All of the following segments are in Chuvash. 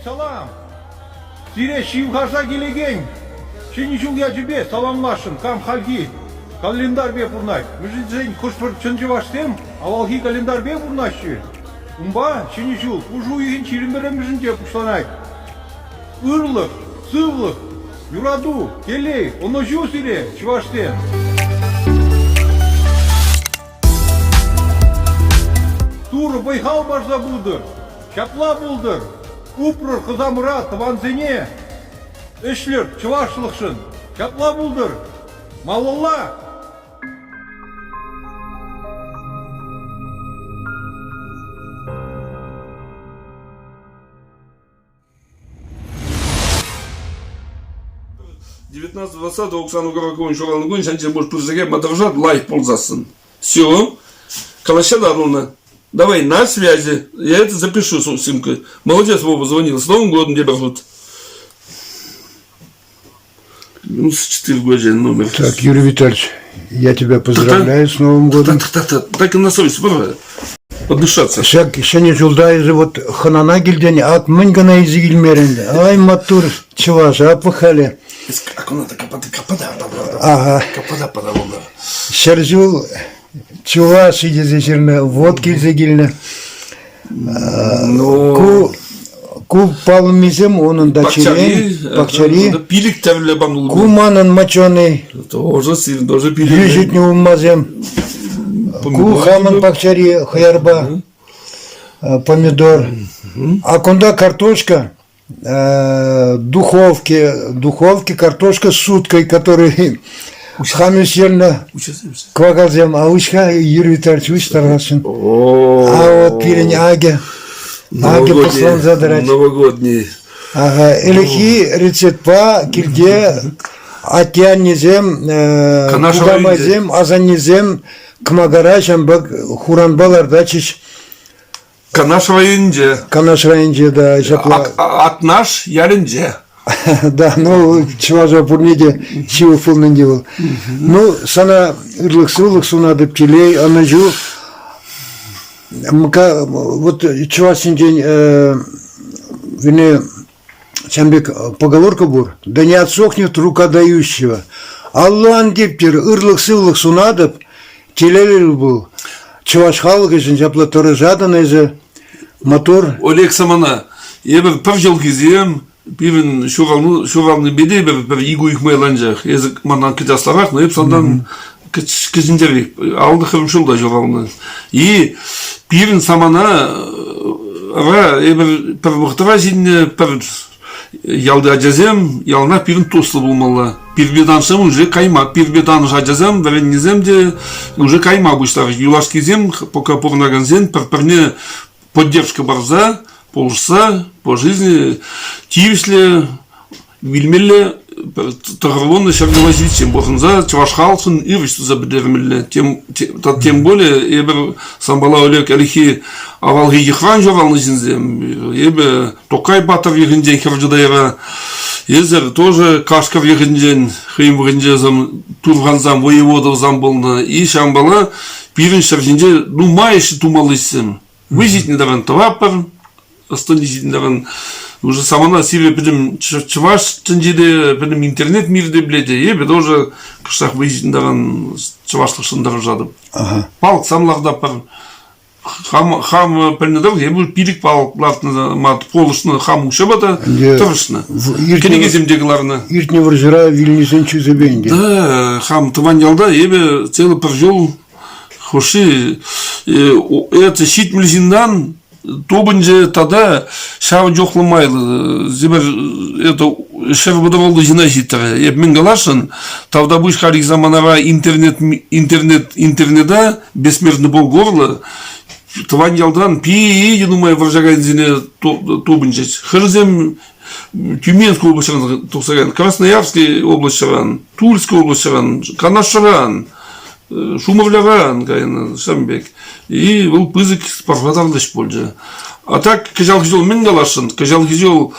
салам! Сире ҫывхарса килекен Ҫӗнӗ ҫул ячӗпе саламласшӑн кам хальхи календарьпе пурӑнать. Мӗншӗн хӑш-пӗр чӑн чӑвашсем авалхи календарьпе пурӑнаҫҫӗ. Унпа Ҫӗнӗ ҫул пуш уйӑхӗн 21-мӗшӗнче пуҫланать. Ырлӑх, сывлӑх, юрату, телей, ӑнӑҫу сире, чӑвашсем! Турӑ вӑй-хал парса пытӑр, ҫапла пултӑр. Упрӑр хӑсамӑра, тӑвансене. Ӗҫлӗр чӑвашлӑхшӑн, ҫапла пултӑр. Малалла! 19-20 Оксана Куракова ҫуралнӑ кун ҫанче может пырса матӑршат лайӑх пулсассӑн. Все. Калаҫа ларнӑ. Давай, на связи. Я это запишу, Симка. Молодец, Вова, звонил. С Новым годом тебя тут. 94 года номер. Так, Юрий Витальевич, я тебя поздравляю с Новым годом. Так, так, так, так и на совесть, пора подышаться. Ҫак ҫӗнӗ ҫулта эсӗ вот хӑнана килтӗн, ак мӗн кӑна илсе килмерӗн. Ай, маттур чӑваш, а пӑх-халӗ. Ага. Ҫӗршыв чӑваш тесе ҫырнӑ, вот килсе килнӗ. Ну, Ку ку палӑммисем унӑн дачире, пахчари. Пилӗк тӗрлӗ панулми. Ку манӑн моченый. Тоже сир, тоже пилӗк. Йӳҫӗтнӗ улмасем. Ку хамӑн пахчари хӑярпа помидор. А кунта картошка, духовки, духовки картошка с уткой, который хам ӳстернӗ кӑвакалсем, а уҫ-ха Юрий Витальевич уҫ тархасшӑн. А вот пирӗн акӗ, акӗ пӑсланса тӑрать. Новогодний. Ага, ӗлӗкхи рецептпа килте атте-аннесем, кукамайсем, асаннесем кӑмакара ҫампа хуранпа лартатчӗҫ. Канаш районӗнче. Канаш районӗнче, да, ҫапла. Атнаш ялӗнче. Да, ну, чӑваша пурне те ҫывӑх пулнӑ ӗнтӗ вӑл. Ну, сана ырлӑх-сывлӑх сунатӑп, телей, ӑнӑҫу. Вот чӑваш ҫинчен вернее, ҫавӑн пек поговорка пур. Да не отсохнет рука дающего. Аллу ан типтер, ырлӑх-сывлӑх сунатӑп, телейлӗ пул. Чӑваш халӑхӗшӗн ҫапла тӑрӑшатӑн эсӗ, мотор. Олег Самана, эпир пӗр ҫулхисем, пирӗн ҫуралнипе те эпир пӗр ик уйӑх майланчах. Эсӗ манран кӗтесларах, но эп сантан кӗҫӗнтерех, аллӑ хӗрӗм ҫулта ҫуралнӑ. И пирӗн самана эпир пӗр вӑхӑтра ҫитнӗ, пӗр ялти ачасем яланах пирӗн туслӑ пулмалла. Пирпе таншсем уже кайма, пирпе танӑш ачасем, вӗреннисем те уже кайма пуҫларӗҫ. Юлашкисем, пока пурӑнакансен пӗр-пӗрне поддержка парса, пулӑшса по жизни тивӗҫлӗ вилмелле тӑхӑрвуннӑ ҫӗршыва ҫитиччен пӑхӑнса чӑваш халӑхшӑн ырӑ туса пӗтермелле. Тем, тем более эпир санпала Олег ӗлӗкхи авалхи йӑхран ҫуралнӑ ҫынсем. Эпӗ Токай Паттӑр йӑхӗнчен хӗр Чутайра, эсӗр тоже Кашкӑр йӑхӗнчен хӑйӗн вӑхӑтӗнче турхансам, воеводовсам пулнӑ. И ҫавӑнпала пирӗн ҫӗр ҫинче нумай ӗҫ тумалли ӗҫсем. Вы ҫитнӗ таран тӑватпӑр, ӑс-тӑн ҫитнӗ таран уже самана сивӗ пӗтӗм чӑваш тӗнчире, пӗтӗм интернет мирте пӗлет. Эпӗ тоже кӑштах вӑй ҫитнӗ таран чӑвашлӑхшӑн тӑрӑшатӑп. Палӑксам лартатпӑр. Хам, хам пӗлнӗ тӑрӑх эпир пилӗк палӑк лартнӑ, ма пулӑшнӑ, хам укҫапа та тӑрӑшнӑ. Кӗнекесем те кӑларнӑ. Иртнӗ вӑрҫӑра вилнисен чысӗпе ӗнтӗ. Да, хам тӑван ялта эпӗ целый пӗр ҫул хушши это 70 ҫынтан тупӑнчӗ тата ҫавӑн чухлӗ майлӑ тепӗр это ҫӗр вӑтӑрӑллӑ ҫына ҫитрӗ. Эп мӗн каласшӑн, тавтапуҫ хальхи саманара интернет интернет интернета бессмертный полк урлӑ тӑван ялтан питӗ нумай вӑрҫа кайнисене тупӑнчӗҫ. Хӗрсем Тюменский облаҫран тухса кайнӑ, Красноярский облаҫран, Тульский облаҫран, Канашран, Шумовляран кайнӑ ҫавӑн пек. И вӑл пысӑк пархатарлӑ ӗҫ пулчӗ. А так кӑҫалхи ҫул мӗн каласшӑн? Кӑҫалхи ҫул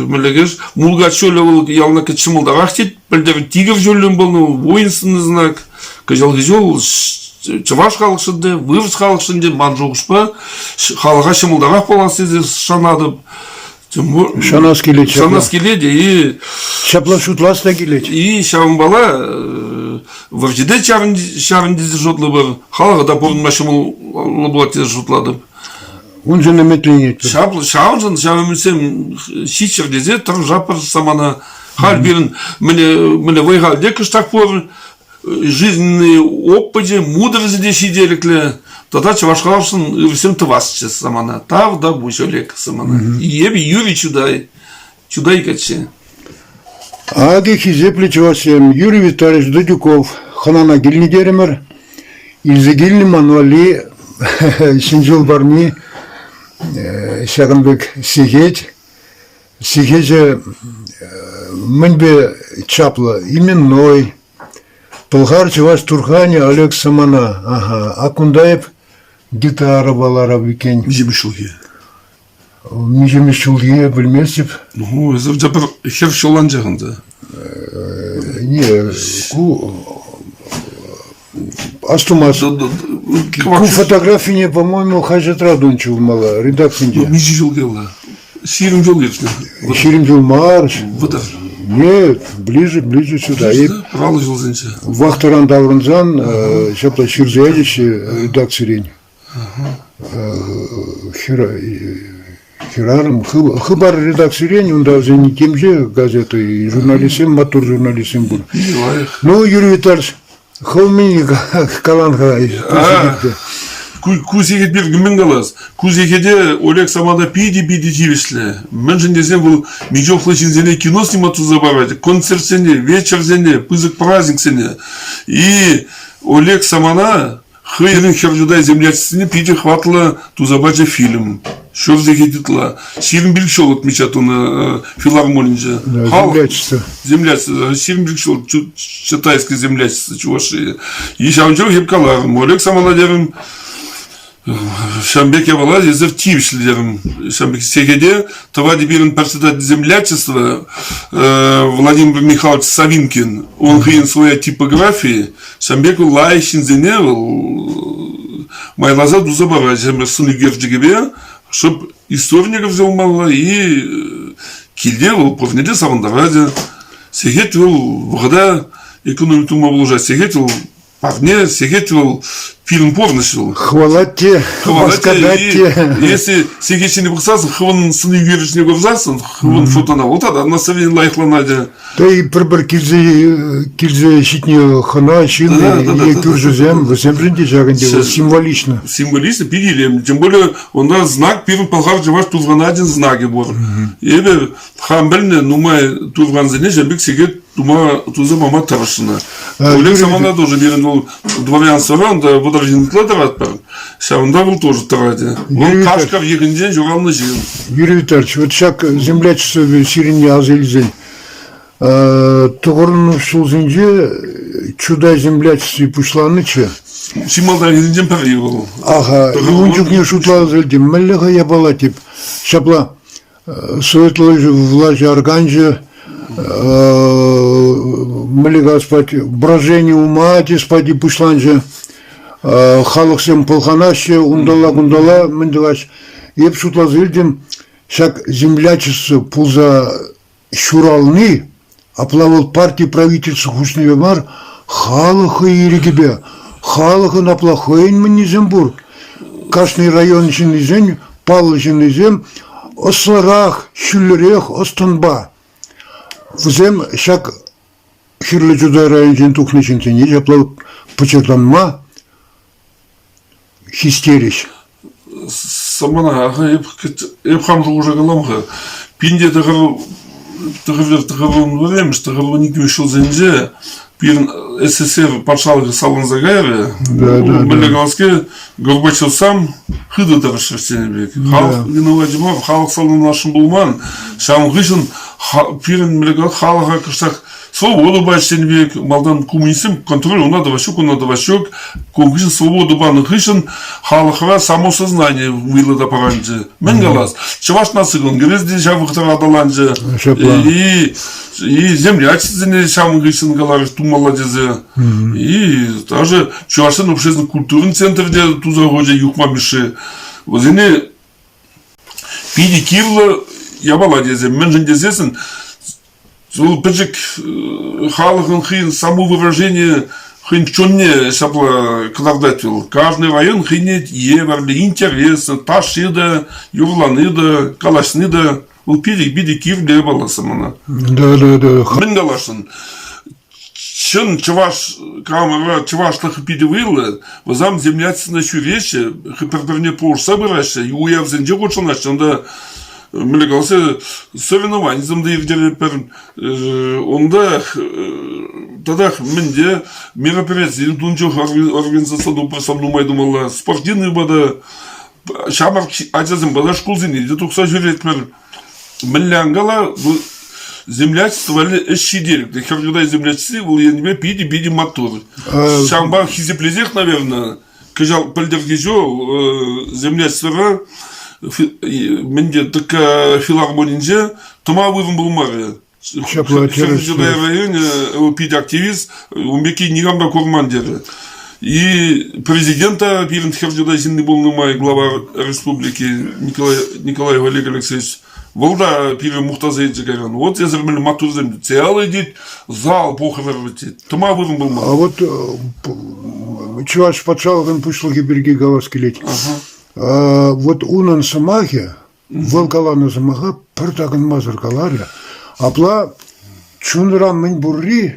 мӗнле Мулкач ҫулӗ вӑл ялна ҫӑмӑлтарах тет. Пӗлтӗр тигр ҫулӗн пулнӑ, воинственный знак. Кӑҫалхи ҫул. Чӑваш халӑхшӑн те, вырӑс халӑхшӑн те ман шухӑшпа халӑха ҫӑмӑлтарах пулас тесе шанатӑп. Шанас килет. Шанас килет и... Ҫапла шутлас та килет. И ҫавӑнпала вӑрҫӑ ҫавӑн тесе шутлӑпӑр. Халӑха та пурӑнма ҫӑмӑл пулать тесе шутлатӑп. Уншӑн ӗмӗтленетпӗр. Ҫавӑншӑн ҫав ӗмӗтсем ҫитчӗр тесе тӑрӑшатпӑр самана. Халь пирӗн мӗне вӑй-хал те кӑштах пур, жизненный опычӗ, мудрости те ҫителӗклӗ. Тата чӑваш халӑхшӑн ырӑсем тӑвасчӗ самана. Тав та пуҫ, Олег, самана. Эпӗ Юрий Чутай, Чутай каччи. Акӑ хисеплӗ чӑвашсем Юрий Витальевич Дудюков хӑнана килнӗ терӗмӗр. Илсе килнӗ ман валли ҫӗн ҫул парни ҫакӑн пек сехет. Сехечӗ мӗнпе чаплӑ? Именной, Пӑлхар чӑваш турханӗ Олег Самана. Аха, а кунта эп гитарӑпа ларап иккен. Миҫемӗш ҫулхи? Миҫемӗш ҫулхи пӗлместӗп. Ну, эсӗ пӗр хӗр ҫулланчах ӗнтӗ. Не, ку астумас. Ку фотографине, по-моему, хаҫатра тунчӗ пулмалла, редакцинче. Миҫе ҫул каялла? 20 ҫул иртнӗ. 20 ҫул мар. Вӑтӑр. Нет, ближе, ближе сюда. Паллӑ ҫулсенче. Вахтӑран таврӑнсан ҫапла ҫырса ячӗҫ редакцирен. Хӗрарӑм Хыпар редакцирен унта вӗсен темиҫе газета, журналистсем, маттур журналистсем пур. Ну, Юрий Витальевич, хӑв мӗн калан-ха Ку сехет пирки мӗн калас? Ку сехете Олег Самана питӗ-питӗ тивӗҫлӗ. Мӗншӗн тесен вӑл мичохлӑ ҫынсене кино снимать туса парать, концертсене, вечерсене, пысӑк праздниксене. И Олег Самана Хӑйӗн Хӗр Чутай землячествине питӗ хӑватлӑ туса пачӗ фильм. Ҫур сехет ытла. 25 ҫул отмечать тунӑ филармонинче. Землячество. Землячество. 25 ҫул Чатайское землячество Чувашии. И ҫавӑн чух эп каларӑм, Олег Самана терӗм, ҫавӑн пек япала эсир тивӗҫлӗ терӗм. Ҫавӑн пек сехете тӑвать пирӗн председатель землячества Владимир Михайлович Савинкин. Он хӑйӗн своя типографии Ҫавӑн пек лайӑх ҫынсене вӑл майласа туса парать сӑн ӳкерчӗкӗпе, шӑп историне кӗрсе пымалла и килте вӑл пурне те савӑнтарать. Сехет вӑл вӑхӑта экономи тума пулӑшать. Сехет вӑл парне, сехет вӑл пирӗн пурнӑҫ вӑл. Хвалать те, васкатать те. Если сехет ҫине пӑхсассӑн, хӑвӑн сӑн ӳкерчӗкне курсассӑн, хӑвӑн фотона, вот тогда настроение лайӑхланать. Тей пӗр-пӗр килсе килсе ҫитнӗ хӑна ҫын е кӳршӗсем вӗсемшӗн те ҫакӑн те символично. Символично питӗ илемлӗ. Тем более унта знак пирӗн пӑлхар чӑваш турханачӗн знакӗ пур. Эпӗ хам пӗлнӗ нумай турхансене ҫав пек сехет тума туса пама тӑрӑшнӑ. Олег Самана тоже пирӗн вӑл дворянствӑра унта 30 ҫын ытла тӑратпӑр. Ҫавӑнта вӑл тоже тӑрать. Вӑл Кашкӑр йӑхӗнчен ҫуралнӑ ҫын. Юрий Витальевич, вот ҫак землячество сирӗнне аса илсен, тӑхӑрмӗш ҫулсенче Чутай землячестви пуҫланнӑччӗ. Чи малтанхисенчен пӗри вӑл. Аха, ун чухне шутласа илтӗм, мӗнле-ха япала тип. Ҫапла Совет влаҫӗ арканчӗ, мӗнле калас пулать, брожение ума тес пати пуҫланчӗ. Халӑхсем пӑлханаҫҫӗ, унталла-кунталла мӗн тӑваҫ. Эп шутласа илтӗм, ҫак землячество пулса ҫурални, апла вӑл парти правительство хушнипе мар, халӑх хӑй ирӗкӗпе, халӑхӑн апла хӑйӗн мӗннисем пур. Кашни район ҫыннисен, паллӑ ҫыннисем ӑслӑрах, ҫӳллӗрех ӑс-тӑнпа. Вӗсем ҫак Хӗрлӗ Чутай районӗнчен тухнӑ ҫынсене ҫапла пӑчӑртанма хистерӗҫ. Самана, эп, эп хам шухӑша калам-ха. Пинте тӑхӑр тӑхӑр тӑхӑрвун тӑхӑрвун иккӗмӗш ҫулсенче пирӗн СССР патшалӑхӗ саланса кайрӗ. Да, да, Мӗнле калас-ке, Горбачев сам хытӑ тӑрӑшрӗ тенӗ пек. Халӑх виновачӗ мар, халӑх саланасшӑн пулман. Ҫавӑн хыҫҫӑн пирӗн мӗнле калас, халӑха кӑштах. Свобода пачӗ пек, малтан коммунистсем контроль уна тӑвас ҫук, уна тӑвас ҫук. Кун хыҫҫӑн свобода панӑ хыҫҫӑн халӑхра самосознание вӑйлӑ та пӑранчӗ. Мӗн калас, Чӑваш наци конгресс те ҫав вӑхӑтра аталанчӗ. И, и землячествӑсене ҫавӑн хыҫҫӑн каларӗҫ тумалла тесе. И даже Чӑвашсен общественной культурин центрӗ те туса хучӗ Юхма Мишши. Вӗсене питӗ кирлӗ япала тесе. Мӗншӗн тесессӗн вӑл пӗчӗк халӑхӑн хӑйӗн самовыражение хӑйӗн чунне ҫапла кӑтартать вӑл. Каждый район хӑйне евӗрлӗ, интереслӗ, ташши та, юрлани та, калаҫни та. Вӑл питӗ, питӗ кирлӗ япала мана. Да, да, да. Мӗн каласшӑн? Чӑн чӑваш камера чӑвашлӑх питӗ вӑйлӑ. Вӗсем земляцина ҫӳреҫҫӗ, пӗр-пӗрне пулӑшса пыраҫҫӗ, уявсенче хутшӑнаҫҫӗ. Унта мӗнле каласа соревнованисем те ирттеретпӗр. Унта татах мӗнте мероприятисем тунӑ чух организаци тупӑшсем нумай тумалла. Спортивный та ҫамрӑк ачасем тата шкулсене те тухса ҫӳретпӗр. Мӗнле ан кала, землячество валли ӗҫ ҫителӗклӗ. Хӗр землячество вӑл енӗпе питӗ-питӗ маттур. Ҫавӑнпа хисеплесех, наверное, кӑҫал пӗлтӗрхи ҫул землячествӑра мӗнте ТК филармонинче тӑма вырӑн пулмарӗ. Ҫапла тӗрӗс. Чутай районӗ питӗ активист, ун пекки никам та курман терӗ. И президента пирӗн Хӗр Чутай ҫынни пулнӑ май глава республики Николай, Николай Олег Алексеевич вӑл та пире мухтаса илчӗ кайран. Вот эсӗр мӗнле маттурсем целый тет, зал пухӑвӗр тет. Тӑма вырӑн пулман. А вот Чӑваш патшалӑхӗн пуҫлӑхӗ пирки калас килет. Вот унӑн сӑмахӗ Вӑл каланӑ сӑмаха пӗр такӑнмасӑр каларӗ. Апла чунра мӗн пурри,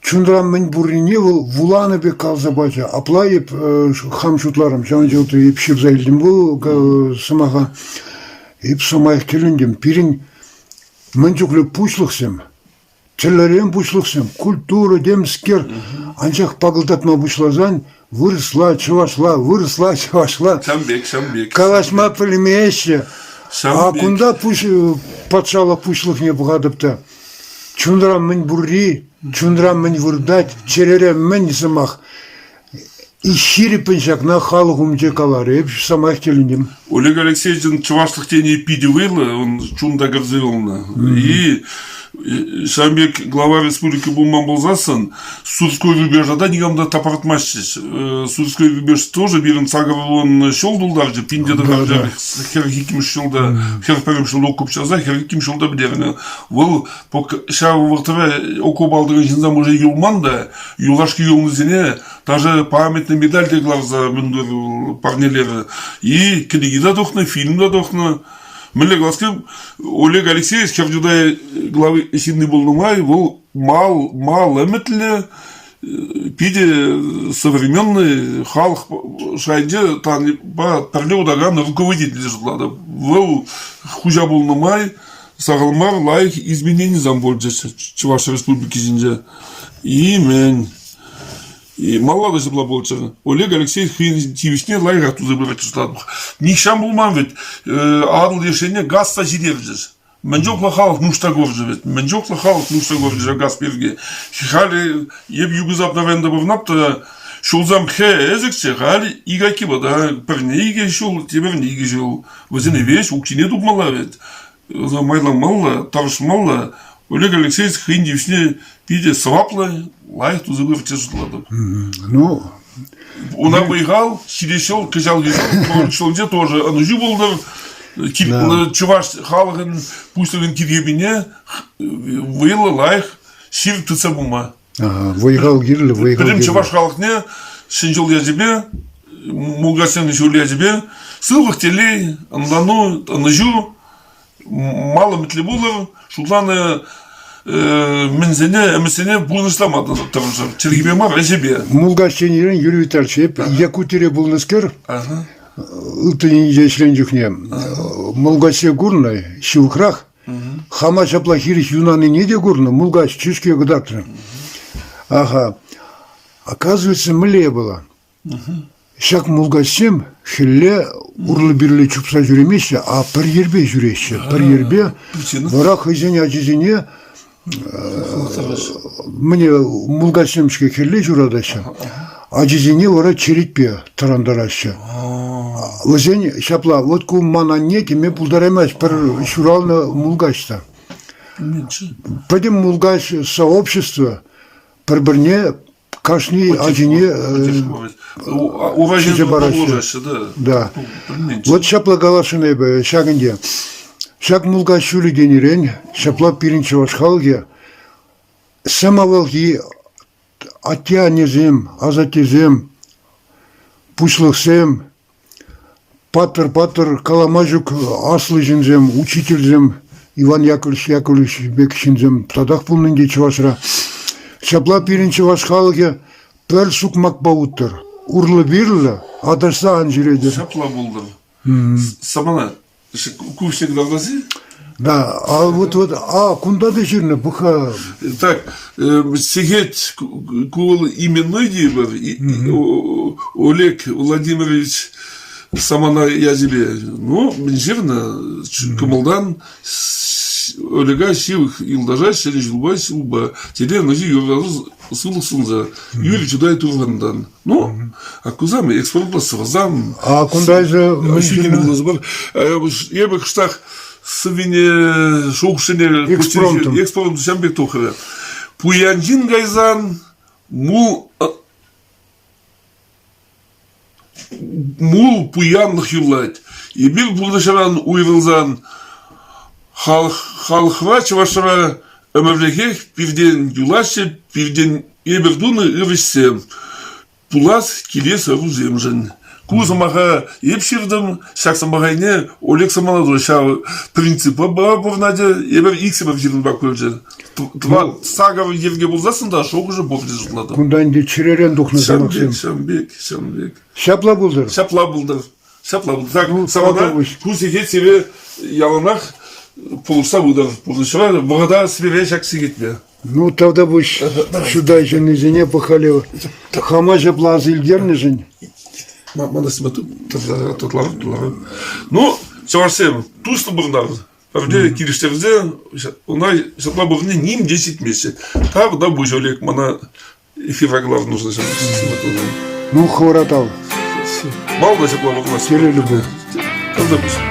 чунра мӗн пуррине вӑл вуланӑ пек каласа пачӗ. Апла эп хам шутларӑм, ҫавӑн чухлӗ эп ҫырса илтӗм вӑл сӑмаха. Эп самаях тӗлӗнтӗм. Пирӗн мӗн чухлӗ пуҫлӑхсем, Тӗрлӗрен пуҫлӑхсем, культура темскер, анчах пакӑлтатма пуҫласан вырӑсла, чӑвашла, вырӑсла, чӑвашла Ҫавӑн пек, ҫавӑн пек. калаҫма пӗлмеҫҫӗ. Ҫавӑн А пек. кунта пуҫ патшалӑх пуҫлӑхне пӑхатӑп та чунра мӗн пурри, чунра мӗн выртать, чӗрере мӗн сӑмах, ҫирӗппӗн ҫакна халӑх умӗнче каларӗ. Эп самаях тӗлӗнтӗм. Олег Алексеевичӑн чӑвашлӑх тени питӗ вӑйлӑ, он чунта кӗрсе юлнӑ. И ҫавӑн пек глава республики пулман пулсассӑн Сурской рубежа та никам та тапратмастчӗҫ. Сурской рубеж тоже пирӗн сакӑрвун ҫул тултарчӗ, пинте тӑхӑрчӗ, 42-мӗш ҫулта, 41-мӗш ҫулта окоп чавса 42-мӗш ҫулта пӗтернӗ. Вӑл ҫав вӑхӑтра окоп алтӑкӑн ҫынсем уже юлман та, Юлашки юлнисене даже памятный медаль те кӑларса мӗн парнелерӗ. И кӗнеки те тухнӑ, фильм та тухнӑ. Мӗнле калас Олег Алексеевич Хӗр главы ҫынни пулнӑ май вӑл мал, мал ӗмӗтлӗ, питӗ современный халӑх шайӗнче танпа пӗрле утакан руководитель шутлатӑп. Вӑл хуҫа пулнӑ май сахал мар лайӑх измененисем пулчӗҫ Чӑваш Республики ҫинче. И-мӗн. И малалла та ҫапла пулчӗ. Олег Алексеевич хӑйӗн тивӗҫне лайӑхах туса пырать шутлатӑп. Нихҫан пулман вӗт. Атӑл леш газ та ҫитерчӗҫ. Мӗн чухлӗ халӑх нушта курчӗ вӗт. Мӗн чухлӗ халӑх нушта курчӗ газ пирки. Халӗ эп Юго-Западный районта пурӑнап та ҫулсем хӗсӗкчӗ, халь ик айкки та пӗрне икӗ ҫул, тепӗрне икӗ ҫул. Вӗсене веҫ укҫине тупмалла вӗт. Майланмалла, тӑрӑшмалла. Олег Алексеевич хӑйӗн тивӗҫне питӗ сӑваплӑ, лайӑх туса пырать тесе шутлатӑп. Ну, Уна вӑй-хал ҫитес ҫул, кӑҫалхи ҫул, ҫулӗнче тоже ӑнӑҫу пултӑр. Чӑваш халӑхӗн пуҫлӑхӗн тилхепине вӑйлӑ, лайӑх, ҫирӗп тытса пыма. Вӑй-хал кирлӗ, вӑй-хал Пӗтӗм чӑваш халӑхне Ҫӗн ҫул ячӗпе, Мулкачсен ҫул ячӗпе сывлӑх, телей, ӑнлану, ӑнӑҫу, мал ӗмӗтлӗ пулӑр, шутланӑ мӗнсене, ӗмӗтсене пурнӑҫлама тӑрӑшӑр. Чӗлхепе мар, ӗҫӗпе. Мулкач тенӗрен Юрий Витальевич, эп Якутире пулнӑскер, ылтӑн енче ӗҫленӗ чухне Мулкачсене курнӑ ҫывӑхрах. Хама ҫапла хирӗҫ юнанине те курнӑ, мулкач чышки кӑтартрӗ. Аха. Оказывается, мӗнле было? Ҫак мулкачсем хӗлле урлӑ-пирлӗ чупса ҫӳремеҫҫӗ, а пӗр йӗрпе ҫӳреҫҫӗ. Пӗр йӗрпе вара хӑйсен ачисене. Мӗне мулкачсем-ҫке хӗлле ҫуратаҫҫӗ. Ачисене вара черетпе тӑрантараҫҫӗ. Вӗсен ҫапла, вот ку ман анне теме пултараймасть пӗр ҫуралнӑ мулкач та. Пӗтӗм мулкач сообщество пӗр-пӗрне кашни ачине ҫисе параҫҫӗ. Да. Вот ҫапла каласшӑн эпӗ ҫакӑнте. Ҫак мулкач ҫулӗ тенӗрен ҫапла пирӗн чӑваш халӑхӗ сӗм авалхи атте-аннесем, асаттесем, пуҫлӑхсем, паттӑр-паттӑр калама ҫук аслӑ ҫынсем, учительсем, Иван Яковлевич Яковлевич пек ҫынсем татах пулнӑ ӗнтӗ Чӑвашра. Ҫапла пирӗн чӑваш халӑхӗ пӗр сукмакпа уттӑр, урлӑ-пирлӗ аташса ан ҫӳретӗр. Ҫапла пултӑр. Самана Ку всегда влази? Да, а вот вот, а кунта та ҫырнӑ, пӑха. Так, сехет ку именной тейӗпӗр, Олег Владимирович Самана ячӗпе. Ну, мӗн ҫырнӑ, кӑмӑлтан Олега ҫывӑх юлташа ҫӗнӗ ҫулпа ҫулпа теле ӑнӑҫу юрату сывлӑх сунса Юрий Чутай Турхантан. Ну, а кусам экспортлӑ сӑвӑсам. А кунта эсӗ мӗн ҫырнӑ? Эпӗ кӑштах сӑввине шухӑшне экспромтом. Экспромт ҫам пек тухрӗ. Пуян ҫын кайсан мул мул пуянлӑх юлать. Эпир пурнӑҫран уйрӑлсан халӑх халӑхра чӑвашра ӗмӗрлӗхех пиртен юлаҫҫӗ, пиртен эпир тунӑ ывӑҫсем пулас килес ӑрусемшӗн. Ку сӑмаха эп ҫыртӑм, ҫак сӑмахайне Олег Самолотов ҫав принципа пурӑнать, эпир иксӗмӗр ҫырнӑпа кулчӗ. Тӑван сакӑр йӗрке пулсассӑн та шухӑшӗ пур тесе шутлатӑп. Кунта ӗнтӗ чӗререн тухнӑ сӑмахсем. Ҫавӑн пек, ҫавӑн пек, ҫавӑн пек. Ҫапла пултӑр. Ҫапла пултӑр. Ҫапла пултӑр. Так, самана ку сехет сире яланах пулӑшса пытӑр пурнӑҫра. Вӑхӑта сире ҫак сехетпе. Ну, тавтапуҫ Чутай ҫыннисене пӑхали хама ҫапла аса илтернӗшӗн. Ну, чӑвашсем туслӑ пурӑнар. Пӗрле килӗштерсе ӑна ҫапла пурӑнни ним те ҫитмест. Тавтапуҫ, Олег, мана эфира кӑларнӑ Ну, хӑвӑра тав. Малта ҫапла пурӑнас. Телейлӗ пул. Тавтапуҫ.